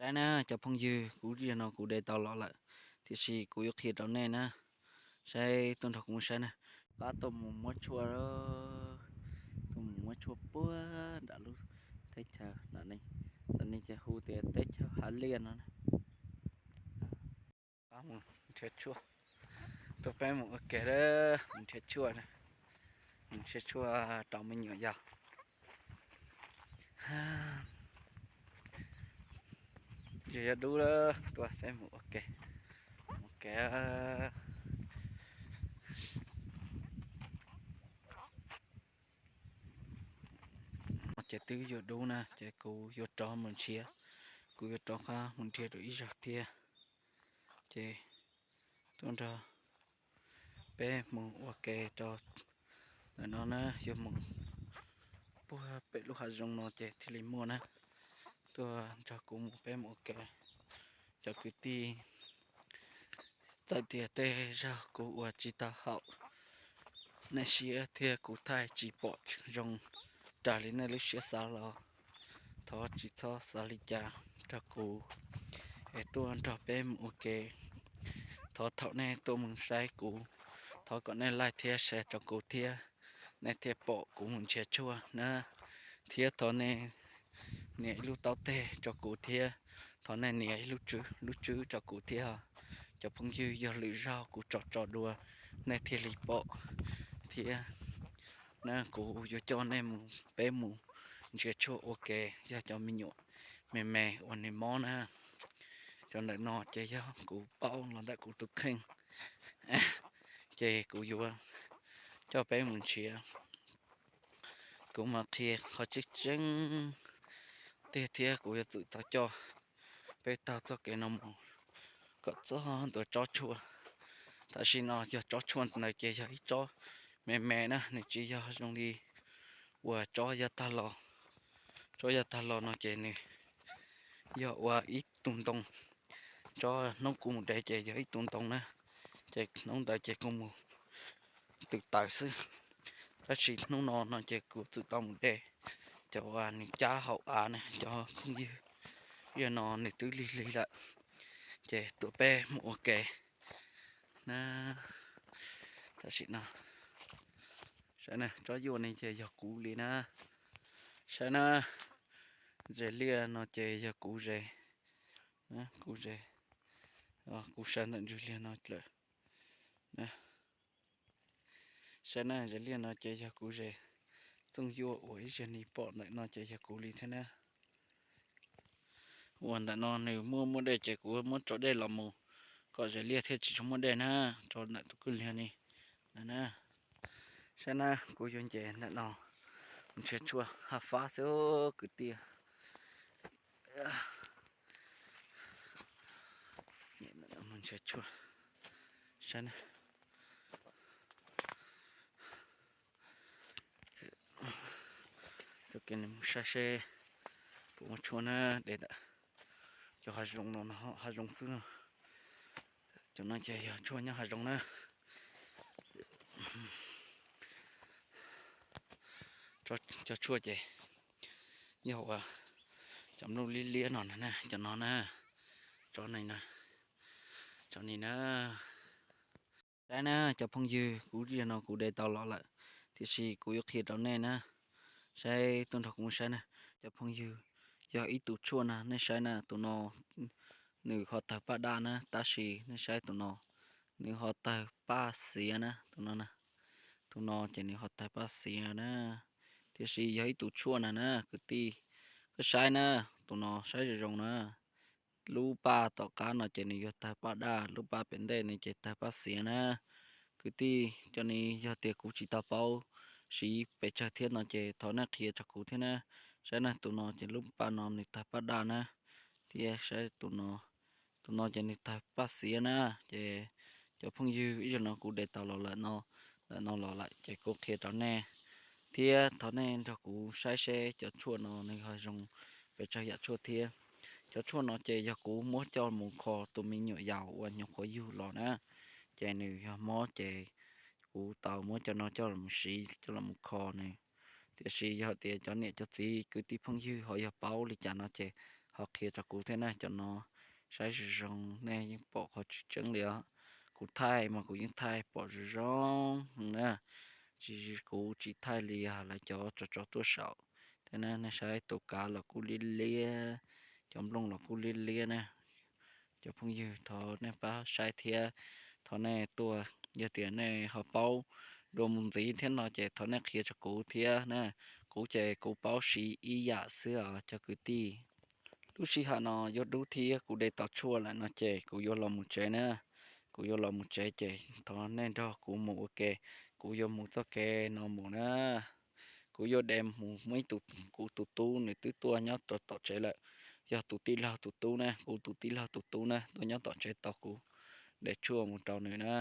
Saib na cov phooj ywg, kuv zaum no kuv de tau los lawm, tiam sis kuv yuav qhia rau nej na. Saib, tuaj nrog kuv mus saib na. Pab tuaj mus muab tshuaj, tuaj mus muab tshuaj puag nram lub teb chaws no, ntawm no ces hu tias teb chaws Hav Liaj no na. Pab mus nrhiav tshuaj, tuaj peb mus ua ke, mus nrhiav tshuaj, mus nrhiav tshuaj rau me nyuam yaus. Yog yuav dub lawm, tuaj peb mus ua ke, mus ua ke. Ces twb yuav dub na, ces kuv yuav rov mus nrhiav, kuv yuav rov qab mus nrhiav rau ib zaug thiab. Ces tuaj nrog peb mus ua ke rau ntawm no na, yuav mus puag pem lub hav zoov no ces thiaj li muaj na. Tuaj nrog kuv mus, peb mus ua ke. Cov kwv tij, txawm tias tej zaug kuv ua tsis tau haum nej siab thiab kuv thaij tsis pom zoo raws li nej lub siab xav los thov tsis txhob xav li cas rau kuv, es tuaj nrog peb mus ua ke. Thov thaum nej tuaj mus saib kuv, thov kom nej like thiab share rau kuv thiab, nej thiaj pom kuv mus nrhiav tshuaj na. Thiab thov nej nias ib lub taub teg rau kuv thiab, thov nej nias ib lub tswb, lub tswb rau kuv thiab. Cov phooj ywg, yog lwm zaug kuv tso tso dua nej thiaj li pom thiab na. Kuv yuav coj nej mus, peb mus nrhiav tshuaj ua ke, yog cov me nyuam me me uas nws mob na. Cov ntawm no ces yog kuv paub los ntawm kuv tus kheej, ces kuv yuav coj peb mus nrhiav. Kuv mam qhia qhov tseeb tseeb tiag thiab kuv yuav txwm tau coj peb taug txoj kev no mus kom txog ntua tsob tshuaj. Tam sim no yog tsob tshuaj ntawd ces yog ib tsob me me na, nws tsis yog zoo li uas tsob yav tag los. Tsob yav tag los no ces nws yog ua ib tug ntoo. Tsob hnub kuv mus de ces yog ib tug ntoo na, ces hnub ntawd ces kuv mus twm tawm xwb. Tab sis hnub no no ces kuv txwm tau mus de cov uas nws cab hauv av na cov phooj ywg. Yog no nws twb lig lig lawm, ces tuaj peb mus ua ke na. Tam sim no saib na, tsob yuaj ne ces yog kuv li na. Saib na, zes liaj no ces yog kuv zes, kuv zes, kuv saib ntawm ntsws liaj no lawm. Saib na, zes liaj no ces yog kuv zes. Txooj yuaj uas ib zaug nej pom ntawm no ces yog kuv li thiab na. Uas ntawm no nws muaj muaj dej ces kuv muab tso dej los mus kom zes liaj thiaj tsis tshua muaj dej na, tso ntawm tus kwj liag ni na. Saib na, kuv yuav nce ntawm no nrhiav tshuaj haj fab xwb kwv tij. Nrhiav tshuaj, saib na. Txoj kev no mus saib seb puas muaj tshuaj na, de ntawm cov hav zoov no, hav zoov xwb no. Cov no ces yog tshuaj nyob hav zoov na. Cov tshuaj ces yog uas cov nplooj liab liab no na, cov no na, cov ni na, cov ni na. Saib na cov phooj ywg, kuv zaum no kuv de tau los lawm, tiam sis kuv yuav qhia rau nej na. Saib, tuaj nrog kuv mus saib na. Cov phooj ywg, yog ib tug tshuaj na, nej saib na, tus no nws ho tawg paj daj na, tab sis nej saib tus no, nws ho tawg paj xiav na, tus no na. Tus no ces nws ho tawg paj xiav na, tiam sis yog ib tug tshuaj na na kwv tij. Koj saib na, tus no saib zoo zoo na. Lub paj tom qab no ces nws yuav tawg paj daj, lub paj pem ntej no ces tawg paj xiav na. Kwv tij, cov ni yog tias kuv tsis tau paub siv pes tsawg thiab no ces thov nej qhia rau kuv thiab na. Saib na, tus no ces lub paj no nws tawg paj daj na, thiab saib tus no, tus no ces nws tawg paj xiav na. Ces cov phooj ywg, ib zaug no kuv de tau los lawm no, ntawm no los lawm ces kuv qhia rau nej, thiab thov nej nrog kuv saib seb cov tshuaj no nws ho zoo pes tsawg yam tshuaj thiab. Cov tshuaj no ces yog kuv muab coj mus kho tus me nyuam yaus uas nyuam qhuav yug los na, ces nws yog mob ces kuv tau muab cov no coj los siv coj los kho nws. Tiam sis yog tias cov niam cov txiv kwv tij phooj ywg ho yog paub li cas no ces ho qhia rau kuv thiab na. Cov no saib zoo zoo nej yeej pom qhov tseeb tseeb li os. Kuv thaij mas kuv yeej thaij pom zoo zoo na, tsis, kuv tsis thaij li lawv cov tsov tsov tuaj saum thiab na. Nej saib tus kav los kuj liab liab, cov nplooj los kuj liab liab na. Cov phooj ywg thov nej pab saib thiab, thov nej tuaj, yog tias nej ho paub dua mus ntxiv thiab no ces thov nej qhia rau kuv thiab na. Kuv ces kuv paub siv ib yam xwb os cov kwv tij. Lub sij hawm no yuav dub thiab kuv de tau tshuaj lawm no ces kuv yuav los mus tsev na. Kuv yuav los mus tsev ces thov nej nrog kuv mus ua ke, kuv yuav mus txoj kev no mus na. Kuv yuav de mus muaj ib tug, kuv tus tub nws twb tuaj nyob tom tsev lawm, yog tus tij laug tus tub na, kuv tus tij laug tus tub na tuaj nyob tom tsev tos kuv de tshuaj mus rau nws na.